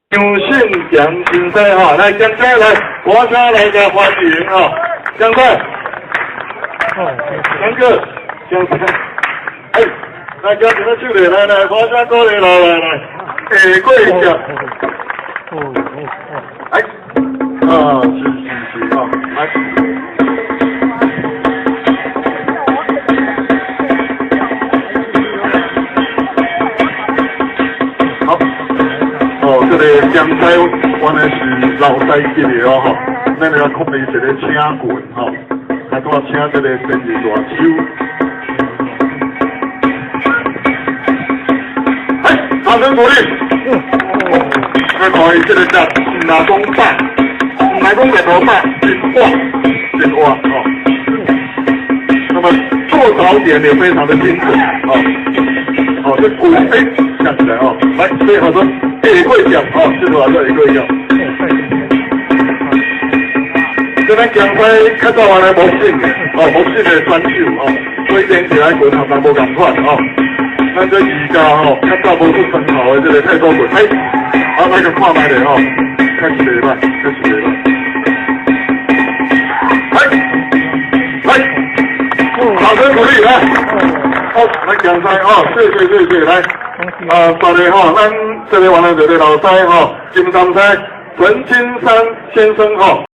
張信祥先生吼，來江仔來，我先來個歡迎吼，江仔，江哥，江仔，哎，來江一個手咧，來來，我先過來，來來來，下過一下，哎，啊，是是是吼，來。好，哦，這個江西原來是老師級的哦，吼，咱來看伊一個請棍吼，來拄仔請這個前任大手。哎，掌聲鼓勵。來看伊這個只，毋若講飽，毋來講連落飽，真活，真活吼。那麼做導點也非常的精準，哦，哦，這鼓哎，下起來哦，來，最後說下過腳，哦，這個話說下過腳。這咱江西較早原來無姓的，哦，無姓的選手哦，所以練起來拳含人無仝款哦。咱這瑜伽吼，較早無出長頭的這個太多拳，哎，啊，來個看覓咧吼，確實袂歹，確實袂歹。來，來，掌聲鼓勵來，好，來江西哦，謝謝謝謝，來，啊，煞來吼，咱這個原來就是老師吼，金山師陳金山先生吼。